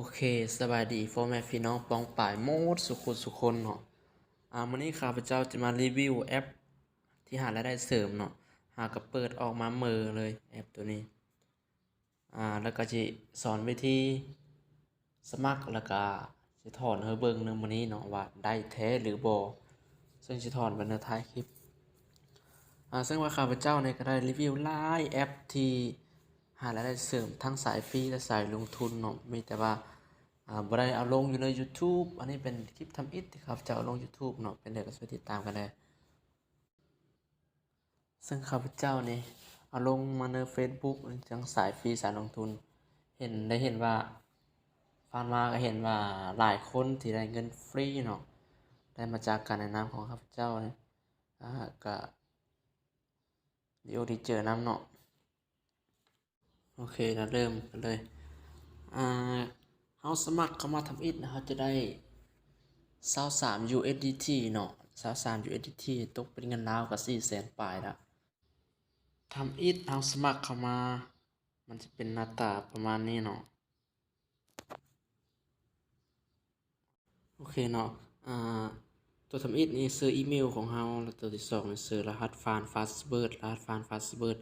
ໂອເຄ ສະບາຍດີພໍ່ແມ່ພີ່ນ້ອງປ້ອງປາຍໝົດສູ່ຄົນສູ່ຄົນເນາະ. ອາ ມື້ນີ້ຂ້າພະເຈົ້າຈະມາຣີວິວແອັບທີ່ຫາລາຍໄດ້ເສີມເນາະ. ຫາກໍເປີດອອກມາເໝີເລີຍແອັບໂຕນີ້. ອາ ແລ້ວກໍຊິສອນວິທີສະໝັກ ແລ້ວກໍຊິຖອນໃຫ້ເບິ່ງໃນມື້ນີ້ເນາະ ວ່າໄດ້ແທ້ຫຼືບໍ່. ເຊິ່ງຊິຖອນໄປໃນທ້າຍຄລິບ. ອາ ເຊິ່ງວ່າຂ້າພະເຈົ້ານີ້ກໍໄດ້ຣີວິວຫຼາຍແອັບທີ່ຫາລາຍໄດ້ເສີມ ທັງສາຍຟຣີ ແລະ ສາຍລົງທຶນເນາະ. ມີແຕ່ວ່າ ອາ ບໍ່ໄດ້ເອົາລົງຢູ່ໃນ YouTube. ອັນນີ້ເປັນຄລິບທຳອິດທີ່ຂ້າພະເຈົ້າເອົາລົງ YouTube ເນາະ. ເປັນໃດກໍຊ່ວຍຕິດຕາມກັນແດ່. ເຊິ່ງຂ້າພະເຈົ້ານີ້ເອົາລົງມາໃນ Facebook ຈັ່ງສາຍຟຣີສາຍລົງທຶນ. ເຫັນ ໄດ້ເຫັນວ່າ ຜ່ານມາກໍເຫັນວ່າຫຼາຍຄົນທີ່ໄດ້ເງິນຟຣີເນາະ ໄດ້ມາຈາກການແນະນຳຂອງຂ້າພະເຈົ້ານີ້ ອາ ກໍດີອົກດີໃຈນຳເນາະ. ໂອເຄ ລະເລີ່ມກັນເລີຍ. ອາ ເຮົາສະໝັກເຂົ້າມາທຳອິດ ເຮົາຈະໄດ້ຊາວສາມ USDT ເນາະ, ຊາວສາມ USDT ຕົກເປັນເງິນລາວກໍສີ່ແສນປາຍລະ. ທຳອິດເຮົາສະໝັກເຂົ້າມາ ມັນຈະເປັນໜ້າຕາປະມານນີ້ເນາະ. ໂອເຄເນາະ ອາ ຕົວທຳອິດນີ້ເຊີອີເມວຂອງເຮົາ ແລະ ຕົວທີສອງນີ້ເຊີລະຫັດຜ່ານ password ລະຫັດຜ່ານ password.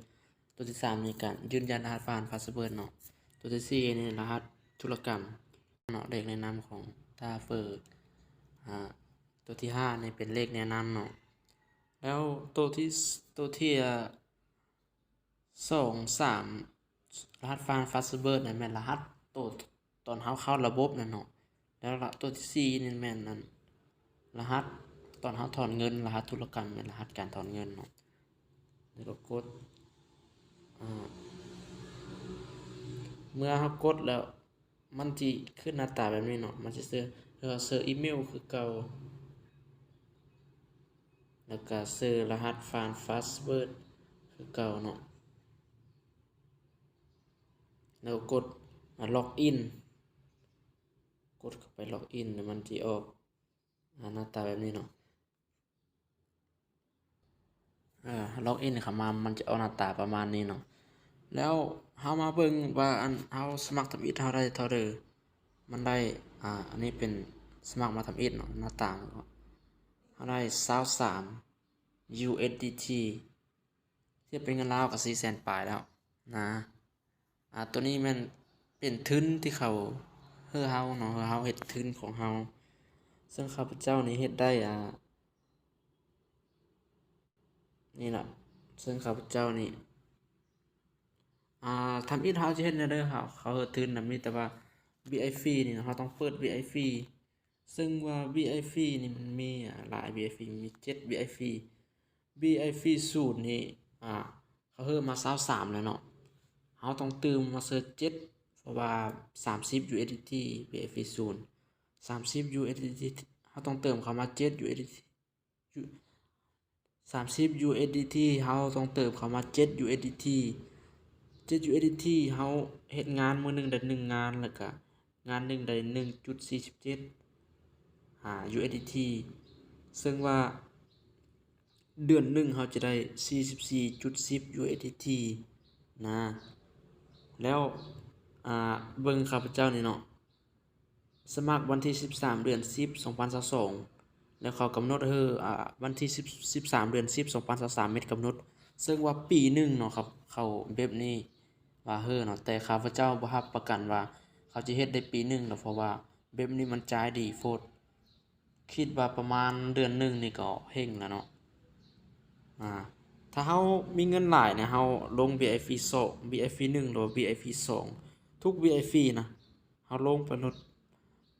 ຕົວທີສາມນີ້ການຢືນຢັນລະຫັດຜ່ານ password ເນາະ. ຕົວທີສີ່ນີ້ລະຫັດທຸລະກຳເນາະ ເລກແນະນຳຂອງ Taffer. ອາ ຕົວທີຫ້ານີ້ເປັນເລກແນະນຳເນາະ. ແລ້ວຕົວທີ ຕົວທີ ອາ ສອງ ສາມ ລະຫັດຜ່ານ password ນັ້ນແມ່ນລະຫັດໂຕຕອນເຮົາເຂົ້າລະບົບນັ້ນເນາະ. ແລ້ວລະ ຕົວທີສີ່ນີ້ແມ່ນອັນ ລະຫັດຕອນເຮົາຖອນເງິນ, ລະຫັດທຸລະກຳແມ່ນລະຫັດການຖອນເງິນເນາະ. ແລ້ວກໍກົດ ອາ ເມື່ອເຮົາກົດແລ້ວ ມັນຊິຂຶ້ນໜ້າຕາແບບນີ້ເນາະ. ມັນຊິເຊີ ເຮົາເຊີອີເມວຄືເກົ່າ ແລ້ວກະເຊີລະຫັດຜ່ານ password ຄືເກົ່າເນາະ. ແລ້ວກົດ ອາ login ກົດເຂົ້າໄປ login ແລ້ວມັນຊິອອກ ອາ ໜ້າຕາແບບນີ້ເນາະ. ເອີ login ເຂົ້າມາ ມັນຈະອອກໜ້າຕາປະມານນີ້ເນາະ. ແລ້ວເຮົາມາເບິ່ງວ່າ ອັນ ເຮົາສະໝັກທຳອິດເຮົາໄດ້ເທົ່າໃດ. ມັນໄດ້ ອາ ອັນນີ້ເປັນສະໝັກມາທຳອິດເນາະ ໜ້າຕາ ເຮົາໄດ້ຊາວສາມ USDT ທຽບເປັນເງິນລາວກໍສີ່ແສນປາຍແລ້ວນະ. ອາ ຕົວນີ້ແມ່ນເປັນທຶນທີ່ເຂົາໃຫ້ເຮົາເນາະ, ໃຫ້ເຮົາເຮັດທຶນຂອງເຮົາ. ເຊິ່ງຂ້າພະເຈົ້ານີ້ເຮັດໄດ້ ອາ ນີ້ລະ ເຊິ່ງຂ້າພະເຈົ້ານີ້ ອາ ທຳອິດເຮົາຈະເຮັດແນວໃດ ເຮົາ ເຂົາເຮັດທຶນນະ ມີແຕ່ວ່າ VIP ນີ້ເຮົາຕ້ອງເປີດ VIP. ເຊິ່ງວ່າ VIP ນີ້ມັນມີ ອາ ຫຼາຍ VIP ມີເຈັດ VIP. VIP ສູນນີ້ ອາ ເຂົາເພີ່ມມາຊາວສາມແລ້ວເນາະ, ເຮົາຕ້ອງຕື່ມມາເສີມເຈັດ ເພາະວ່າສາມສິບ USDT VIP ສູນ ສາມສິບ USDT ເຮົາຕ້ອງເຕີມເຂົ້າມາເຈັດ USDT ສາມສິບ USDT ເຮົາຕ້ອງເຕີມເຂົ້າມາເຈັດ USDT ເຈັດ USDT ເຮົາເຮັດງານມື້ໜຶ່ງໄດ້ໜຶ່ງງານ ແລ້ວກະງານໜຶ່ງໄດ້ໜຶ່ງຈຸດສີ່ສິບເຈັດ ອາ USDT ເຊິ່ງວ່າເດືອນໜຶ່ງເຮົາຈະໄດ້ສີ່ສິບສີ່ຈຸດສິບ USDT ນະ. ແລ້ວ ອາ ເບິ່ງຂ້າພະເຈົ້ານີ້ເນາະ ສະໝັກວັນທີສິບສາມ ເດືອນສິບ ສອງພັນຊາວສອງ ແລ້ວເຂົາກຳນົດໃຫ້ ອາ ວັນທີສິບ ສິບສາມ ເດືອນສິບ ສອງພັນຊາວສາມ ເມັດກຳນົດ ເຊິ່ງວ່າປີໜຶ່ງເນາະ ເຂົາ ເຂົາແບບນີ້ວ່າໃຫ້ເນາະ, ແຕ່ຂ້າພະເຈົ້າບໍ່ຮັບປະກັນວ່າເຂົາຈະເຮັດໄດ້ປີໜຶ່ງດອກ ເພາະວ່າແບບນີ້ມັນຈ່າຍດີໂພດ. ຄິດວ່າປະມານເດືອນໜຶ່ງນີ້ກໍເຮັງແລ້ວເນາະ. ອາ ຖ້າເຮົາມີເງິນຫຼາຍນະ ເຮົາລົງ VIP ສອງ VIP ໜຶ່ງ ຫຼືວ່າ VIP ສອງ ທຸກ VIP ນະ ເຮົາລົງໄປໂລດ.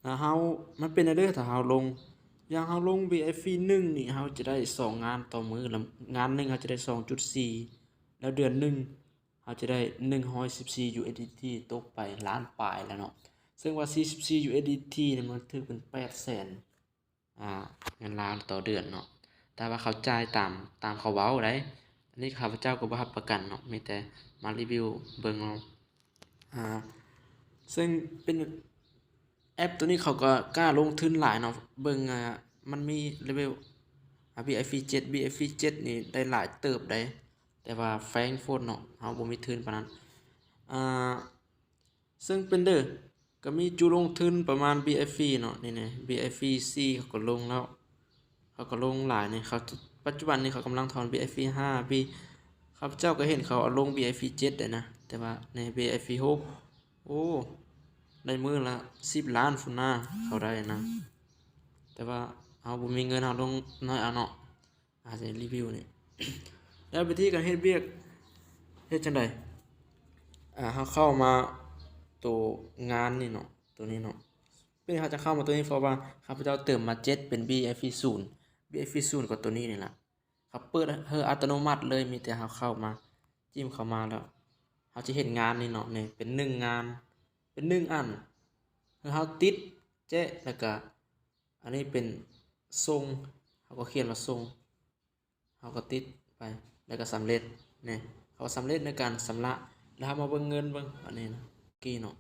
ຖ້າເຮົາ ມັນເປັນແນວໃດ ຖ້າເຮົາລົງ ຢ່າງເຮົາລົງ VIP ໜຶ່ງນີ້ ເຮົາຈະໄດ້ສອງງານຕໍ່ມື້ ລະງານໜຶ່ງເຮົາຈະໄດ້ສອງຈຸດສີ່ ແລ້ວເດືອນໜຶ່ງເຮົາຈະໄດ້ໜຶ່ງຮ້ອຍສິບສີ່ USDT ຕົກໄປລ້ານປາຍແລ້ວເນາະ. ເຊິ່ງວ່າສີ່ສິບສີ່ USDT ນີ້ມັນຖືເປັນແປດແສນ ອາ ເງິນລາວຕໍ່ເດືອນເນາະ, ແຕ່ວ່າເຂົາຈ່າຍຕາມ ຕາມເຂົາເວົ້າໃດ໋. ອັນນີ້ຂ້າພະເຈົ້າກໍບໍ່ຮັບປະກັນເນາະ ມີແຕ່ມາຣີວິວເບິ່ງເອົາ. ອາ ເຊິ່ງເປັນແອັບໂຕນີ້ເຂົາກໍກ້າລົງທຶນຫຼາຍເນາະ, ເບິ່ງ ອາ ມັນມີເລເວວ ອາ VIP ເຈັດ VIP ເຈັດນີ້ໄດ້ຫຼາຍເຕີບໃດ໋ ແຕ່ວ່າແພງໂພດເນາະ ເຮົາບໍ່ມີທຶນປານນັ້ນ. ອາ ເຊິ່ງເປັນເດີ ກໍມີຈຸລົງທຶນປະມານ ບີໄອພີ ເນາະ ນີ້ແນ່ ບີໄອພີ ສີ່ ເຂົາກໍລົງແລ້ວ ເຂົາກໍລົງຫຼາຍນີ້ ເຂົາ ປັດຈຸບັນນີ້ເຂົາກຳລັງຖອນ ບີໄອພີ ຫ້າ ບີ ຂ້າພະເຈົ້າກໍເຫັນເຂົາເອົາລົງ ບີໄອພີ ເຈັດ ໄດ້ນະ ແຕ່ວ່າໃນ ບີໄອພີ ຫົກ ໂອ້ ໄດ້ມື້ລະສິບລ້ານພຸ້ນນາ ເຂົາໄດ້ນະ ແຕ່ວ່າເຮົາບໍ່ມີເງິນ ເຮົາລົງນ້ອຍເອົາເນາະ ອາ ຈະຣີວິວນີ້ ແລ້ວວິທີການເຮັດວຽກເຮັດຈັ່ງໃດ? ອາ ເຮົາເຂົ້າມາໂຕງານນີ້ເນາະ ໂຕນີ້ເນາະ ເປັນເຮົາຈະເຂົ້າມາໂຕນີ້ ເພາະວ່າຂ້າພະເຈົ້າເຕີມມາ ເຈັດ ເປັນ ບີໄອພີ ສູນ ບີໄອພີ ສູນ ກໍໂຕນີ້ນີ້ລະ ເຂົາເປີດໃຫ້ອັດຕະໂນມັດເລີຍ ມີແຕ່ເຮົາເຂົ້າມາ ຈິ້ມເຂົ້າມາແລ້ວ ເຮົາຈະເຫັນງານນີ້ເນາະ ນີ້ເປັນໜຶ່ງງານ ເປັນໜຶ່ງອັນ ຄືເຮົາຕິດແຈະ ແລ້ວກະ ອັນນີ້ເປັນສົ່ງ ເຮົາກໍຂຽນວ່າສົ່ງ ເຮົາກໍຕິດໄປ ແລ້ວກໍສຳເລັດ ນີ້ ເຮົາສຳເລັດໃນການຊຳລະ ແລ້ວເຮົາມາເບິ່ງເງິນເບິ່ງ ອັນນີ້ນະ ກີ້ເນາະ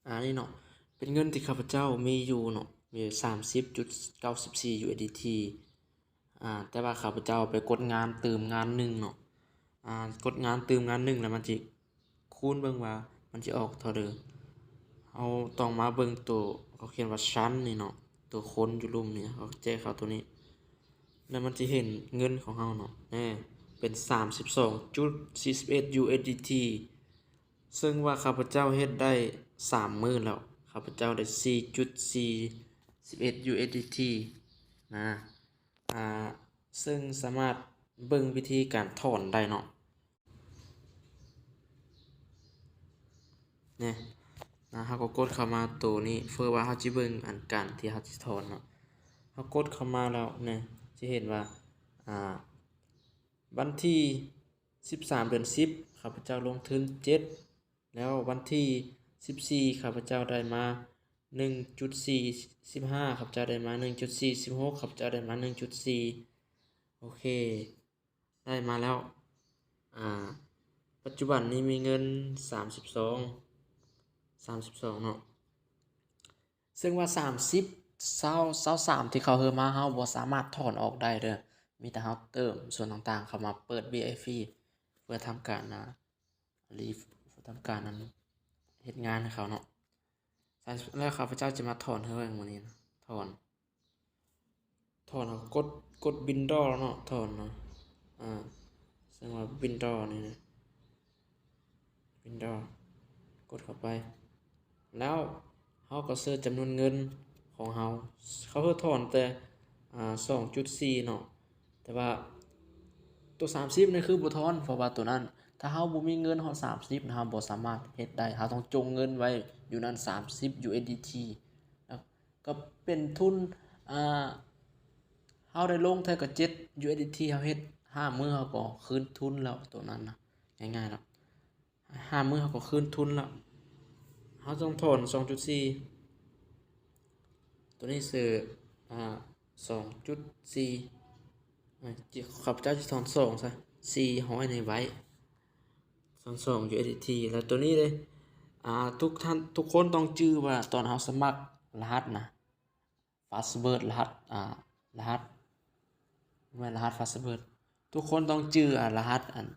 ອັນນີ້ເນາະ ເປັນເງິນທີ່ຂ້າພະເຈົ້າມີຢູ່ເນາະ ມີສາມສິບຈຸດເກົ້າສິບສີ່ ຢູເອສດີທີ ອາ ແຕ່ວ່າຂ້າພະເຈົ້າໄປກົດງານຕື່ມງານໜຶ່ງເນາະ ອາ ກົດງານຕື່ມງານໜຶ່ງ ແລ້ວມັນຊິ ຄູນເບິ່ງວ່າມັນຊິອອກເທົ່າໃດ ເຮົາຕ້ອງມາເບິ່ງໂຕ ເຂົາຂຽນວ່າ Chance ນີ້ເນາະ ໂຕຄົນຢູ່ລຸ່ມນີ້ ເຮົາແຈະເຂົ້າໂຕນີ້ ແລ້ວມັນຊິເຫັນເງິນຂອງເຮົາເນາະ ແນ່ ເປັນສາມສິບສອງຈຸດສີ່ສິບເອັດ ຢູເອສດີທີ ເຊິ່ງວ່າຂ້າພະເຈົ້າເຮັດໄດ້ສາມມື້ແລ້ວ ຂ້າພະເຈົ້າໄດ້ສີ່ຈຸດສີ່ສິບເອັດ ຢູເອສດີທີ ນະ ອາ ເຊິ່ງສາມາດເບິ່ງວິທີການຖອນໄດ້ເນາະ ນີ້ນະ ເຮົາກໍກົດເຂົ້າມາໂຕນີ້ ເພື່ອວ່າເຮົາຈະເບິ່ງອັນການທີ່ເຮົາຈະຖອນເນາະ ເຮົາກົດເຂົ້າມາແລ້ວນີ້ ຈະເຫັນວ່າ ອາ ວັນທີສິບສາມ ເດືອນສິບ ຂ້າພະເຈົ້າລົງທຶນເຈັດ ແລ້ວວັນທີສິບສີ່ ຂ້າພະເຈົ້າໄດ້ມາໜຶ່ງຈຸດສີ່ສິບຫ້າ ຂ້າພະເຈົ້າໄດ້ມາໜຶ່ງຈຸດສີ່ສິບຫົກ ຂ້າພະເຈົ້າໄດ້ມາໜຶ່ງຈຸດສີ່ ໂອເຄ ໄດ້ມາແລ້ວ ອາ ປັດຈຸບັນນີ້ມີເງິນສາມສິບສອງ ສາມສິບສອງເນາະ ເຊິ່ງວ່າສາມສິບ ຊາວ ຊາວສາມ ທີ່ເຂົາເຮີມາ ເຮົາບໍ່ສາມາດຖອນອອກໄດ້ເດີ ມີແຕ່ເຮົາເຕີມສ່ວນຕ່າງໆເຂົ້າມາເປີດ ວີໄອພີ ເພື່ອທຳການ ອາ ລີຟ ທຳການນັ້ນ ເຮັດງານໃຫ້ເຂົາເນາະ ແລ້ວຂ້າພະເຈົ້າຈະມາຖອນໃຫ້ເບິ່ງມື້ນີ້ນະ ຖອນ ຖອນ ເຮົາກົດ ກົດ Withdraw ເນາະ ຖອນເນາະ ອາ ເຊິ່ງວ່າ Withdraw ນີ້ນະ Withdraw ກົດເຂົ້າໄປ ແລ້ວເຮົາກໍເສີດຈຳນວນເງິນຂອງເຮົາ ເຂົາເຮີຖອນແຕ່ ອາ ສອງຈຸດສີ່ເນາະ ແຕ່ວ່າໂຕສາມສິບນີ້ຄືບໍ່ຖອນ ເພາະວ່າໂຕນັ້ນ ຖ້າເຮົາບໍ່ມີເງິນຮອດສາມສິບ ເຮົາບໍ່ສາມາດເຮັດໄດ້ ເຮົາຕ້ອງຈົ່ງເງິນໄວ້ຢູ່ນັ້ນສາມສິບ ຢູເອສດີທີ ກໍເປັນທຶນ ອາ ເຮົາໄດ້ລົງເທື່ອກະເຈັດ ຢູເອສດີທີ ເຮົາເຮັດຫ້າມື້ ເຮົາກໍຄືນທຶນແລ້ວ ໂຕນັ້ນນະ ງ່າຍໆແລ້ວ ຫ້າມື້ເຮົາກໍຄືນທຶນແລ້ວ ເຮົາຕ້ອງຖອນສອງຈຸດສີ່ ໂຕນີ້ຊື່ ອາ ສອງຈຸດສີ່ ອາ ຂ້າພະເຈົ້າຊິຖອນສອງຊະ ສີ່ຮ້ອຍນີ້ໄວ້ ສອງ ສອງ ຢູເອສດີທີ ແລ້ວໂຕນີ້ເດ້ ອາ ທຸກທ່ານ ທຸກຄົນຕ້ອງຈື່ວ່າຕອນເຮົາສະໝັກລະຫັດນະ password ລະຫັດ ອາ ລະຫັດ ບໍ່ແມ່ນລະຫັດ password ທຸກຄົນຕ້ອງຈື່ ອາ ລະຫັດ ອັນ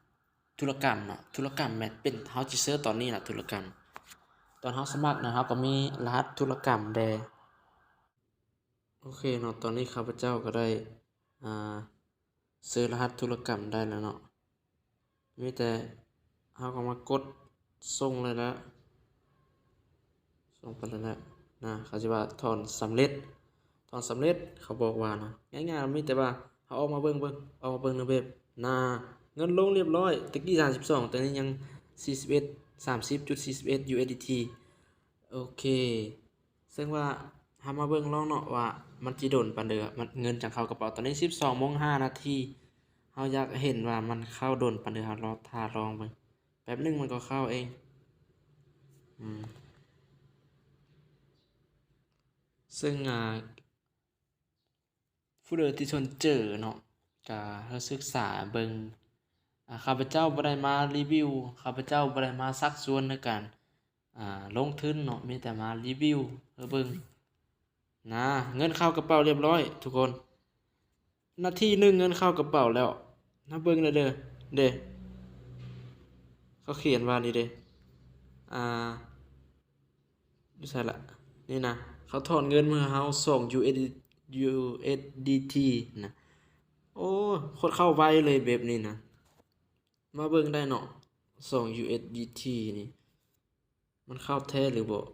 ທຸລະກຳເນາະ ທຸລະກຳແມ່ນເປັນ ເຮົາຊິເຊີດຕອນນີ້ລະ ທຸລະກຳ ຕອນເຮົາສະໝັກນະ ເຮົາກໍມີລະຫັດທຸລະກຳແດ່ ໂອເຄເນາະ ຕອນນີ້ຂ້າພະເຈົ້າກໍໄດ້ ອາ ເຊີດລະຫັດທຸລະກຳໄດ້ແລ້ວເນາະ ມີແຕ່ເຮົາກໍມາກົດສົ່ງເລີຍແຫຼະ ສົ່ງໄປເລີຍແຫຼະນະ ເຂົາຊິວ່າຖອນສຳເລັດ ຖອນສຳເລັດ ເຂົາບອກວ່ານະ ງ່າຍໆ ມີແຕ່ວ່າເຮົາອອກມາເບິ່ງ ເບິ່ງ ອອກມາເບິ່ງໃນເວັບນະ ເງິນລົງລຽບຮ້ອຍ ແຕ່ກີ້ສາມສິບສອງ ແຕ່ນີ້ຍັງສີ່ສິບເອັດ ສາມສິບຈຸດສີ່ສິບເອັດ ຢູເອສດີທີ ໂອເຄ ເຊິ່ງວ່າເຮົາມາເບິ່ງລອງເນາະວ່າມັນຊິດົນປານໃດ ມັນ ເງິນຈັ່ງເຂົ້າກະເປົາ. ຕອນນີ້ສິບສອງໂມງຫ້ານາທີ ເຮົາຢາກເຫັນວ່າມັນເຂົ້າດົນປານໃດ ເຮົາລໍຖ້າລອງເບິ່ງ ແປັບໜຶ່ງມັນກໍເຂົ້າເອງ. ອືມ ເຊິ່ງ ອາ ຜູ້ໃດທີ່ສົນເຈີເນາະ ກະໃຫ້ສຶກສາເບິ່ງ. ອາ ຂ້າພະເຈົ້າບໍ່ໄດ້ມາຣີວິວ, ຂ້າພະເຈົ້າບໍ່ໄດ້ມາຊັກຊວນໃນການ ອາ ລົງທຶນເນາະ, ມີແຕ່ມາຣີວິວໃຫ້ເບິ່ງນະ. ເງິນເຂົ້າກະເປົາລຽບຮ້ອຍທຸກຄົນ. ນາທີໜຶ່ງເງິນເຂົ້າກະເປົາແລ້ວ. ມາເບິ່ງແດ່ເດີ ເດ ເຂົາຂຽນວ່ານີ້ເດ ອາ ຢູ່ໃສລະ? ນີ້ນະ ເຂົາຖອນເງິນມາໃຫ້ເຮົາສອງ USD USDT ນະ. ໂອ້ ໂຄດເຂົ້າໄວເລີຍແບບນີ້ນະ. ມາເບິ່ງໄດ້ເນາະ ສອງ USDT ນີ້ ມັນເຂົ້າແທ້ຫຼືບໍ່?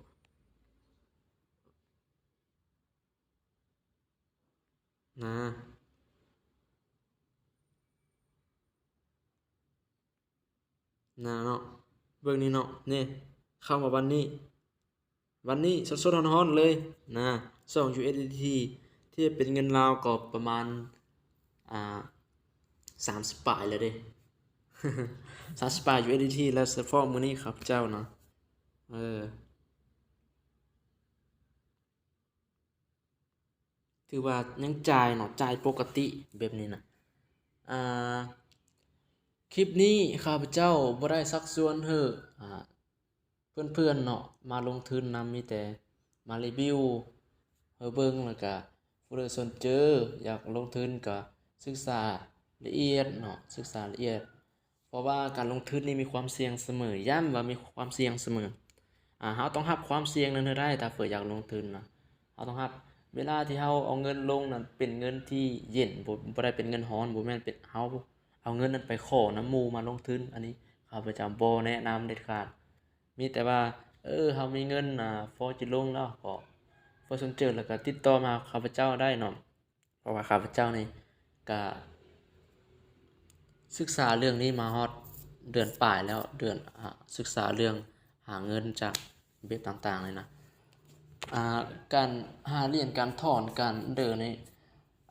ນະ ນະເນາະ ເບິ່ງນີ້ເນາະ ນີ້ ເຂົ້າມາບັດນີ້ ບັດນີ້ສົດໆຮ້ອນໆເລີຍນະ ສອງ USDT ທີ່ເປັນເງິນລາວກໍປະມານ ອ່າ ສາມສິບປາຍແລ້ວເດ້ ສາມສິບປາຍ USDT ແລ້ວ ສະເພາະມື້ນີ້ຂ້າພະເຈົ້າເນາະ ເອີ ຖືວ່າຍັງຈ່າຍເນາະ ຈ່າຍປົກກະຕິແບບນີ້ນະ. ອ່າ ຄລິບນີ້ຂ້າພະເຈົ້າບໍ່ໄດ້ຊັກຊວນໃຫ້ ອ່າ ເພື່ອນໆເນາະ ມາລົງທຶນນຳ ມີແຕ່ມາຣີວິວໃຫ້ເບິ່ງ ແລ້ວກະຜູ້ໃດສົນເຈີຢາກລົງທຶນກະສຶກສາລະອຽດເນາະ ສຶກສາລະອຽດ. ເພາະວ່າການລົງທຶນນີ້ມີຄວາມສ່ຽງສະເໝີ ຢ້ຳວ່າມີຄວາມສ່ຽງສະເໝີ. ອ່າ ເຮົາຕ້ອງຮັບຄວາມສ່ຽງນັ້ນໃຫ້ໄດ້ ຖ້າເກີດຢາກລົງທຶນນະ ເຮົາຕ້ອງຮັບ. ເວລາທີ່ເຮົາເອົາເງິນລົງນັ້ນເປັນເງິນທີ່ເຢັນ ບໍ່ ບໍ່ໄດ້ເປັນເງິນຮ້ອນ ບໍ່ແມ່ນເປັນ ເຮົາເອົາເງິນນັ້ນໄປຂໍນຳໝູ່ມາລົງທຶນ. ອັນນີ້ຂ້າພະເຈົ້າບໍ່ແນະນຳເດັດຂາດ. ມີແຕ່ວ່າ ເອີ ເຮົາມີເງິນ ອ່າ ພໍຈະລົງແລ້ວ ກໍ ພໍສົນເຈີແລ້ວກໍຕິດຕໍ່ມາຫາຂ້າພະເຈົ້າໄດ້ເນາະ. ເພາະວ່າຂ້າພະເຈົ້ານີ້ກະສຶກສາເລື່ອງນີ້ມາຮອດເດືອນປາຍແລ້ວ ເດືອນ ອ່າ ສຶກສາເລື່ອງຫາເງິນຈາກເວັບຕ່າງໆນີ້ນະ. ອ່າ ການຫາຫຼຽນ ການຖອນ ການເດີນີ້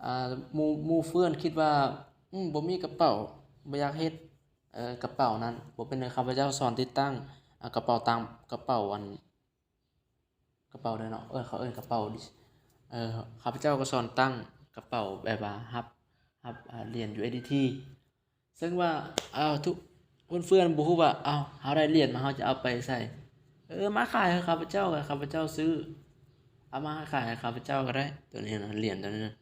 ອ່າ ໝູ່ ໝູ່ເພື່ອນຄິດວ່າ ອືມ ບໍ່ມີກະເປົາ ບໍ່ຢາກເຮັດ ເອີ ກະເປົານັ້ນ ບໍ່ເປັນຫຍັງ ຂ້າພະເຈົ້າສອນຕິດຕັ້ງ ອ່າ ກະເປົາຕາມ ກະເປົາອັນ ກະເປົາເດີເນາະ ເອີ ເຂົາເອີ້ນກະເປົາ ເອີ ຂ້າພະເຈົ້າກໍສອນຕັ້ງກະເປົາແບບວ່າຮັບ ຮັບ ອ່າ ຫຼຽນ USDT ເຊິ່ງວ່າ ເອົາ ທຸກເພື່ອນໆບໍ່ຮູ້ວ່າ ເອົາ ເຮົາໄດ້ຫຼຽນມາ ເຮົາຈະເອົາໄປໃສ? ເອີ ມາຂາຍໃຫ້ຂ້າພະເຈົ້າ ຂ້າພະເຈົ້າຊື້ ເອົາມາຂາຍໃຫ້ຂ້າພະເຈົ້າກໍໄດ້ ໂຕນີ້ນະ ຫຼຽນໂຕນີ້ນະ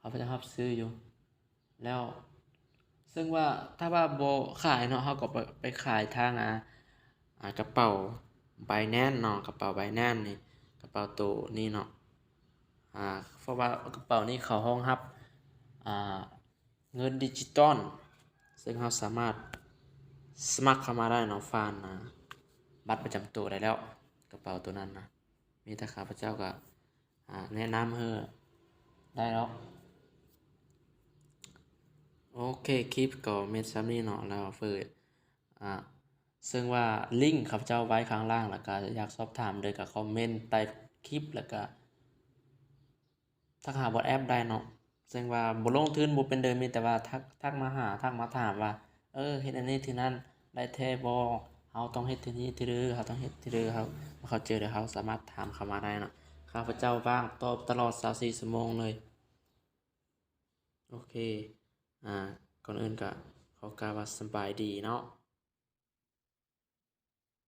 ຂ້າພະເຈົ້າຮັບຊື້ຢູ່. ແລ້ວ ເຊິ່ງວ່າຖ້າວ່າບໍ່ຂາຍເນາະ ເຮົາກໍໄປ ໄປຂາຍທາງ ອ່າ ອ່າ ກະເປົາ Binance ເນາະ ກະເປົາ Binance ນີ້ ກະເປົາໂຕນີ້ເນາະ ອ່າ ເພາະວ່າກະເປົານີ້ເຂົາຮອງຮັບ ອ່າ ເງິນດິຈິຕອນ ເຊິ່ງເຮົາສາມາດສະໝັກເຂົ້າມາໄດ້ເນາະ ຜ່ານ ອ່າ ບັດປະຈຳໂຕໄດ້ແລ້ວ ກະເປົາໂຕນັ້ນນະ. ມີແຕ່ຂ້າພະເຈົ້າກໍ ອ່າ ແນະນຳໃຫ້ໄດ້ດອກ. ໂອເຄ ຄລິບກໍແມ່ນສ່ຳນີ້ເນາະ ແລ້ວເປີດ ອ່າ ເຊິ່ງວ່າລິ້ງຂ້າພະເຈົ້າໄວ້ຂ້າງລ່າງ ແລ້ວກໍຢາກສອບຖາມເດີ ກໍຄອມເມັນໃຕ້ຄລິບ ແລ້ວກໍທັກຫາ WhatsApp ໄດ້ເນາະ. ເຊິ່ງວ່າບໍ່ລົງທຶນບໍ່ເປັນເດີ ມີແຕ່ວ່າທັກ ທັກມາຫາ ທັກມາຖາມວ່າ ເອີ ເຮັດອັນນີ້ທີ່ນັ້ນໄດ້ແທ້ບໍ່? ເຮົາຕ້ອງເຮັດທີ່ນີ້ທີ່ເດີ ເຮົາຕ້ອງເຮັດທີ່ເດີ ເຮົາບໍ່ເຂົ້າໃຈເດີ ເຮົາສາມາດຖາມເຂົ້າມາໄດ້ເນາະ. ຂ້າພະເຈົ້າວ່າງຕອບຕະຫຼອດຊາວສີ່ຊົ່ວໂມງເລີຍ. ໂອເຄ ອ່າ ກ່ອນອື່ນກໍຂໍກ່າວວ່າສະບາຍດີເນາະ.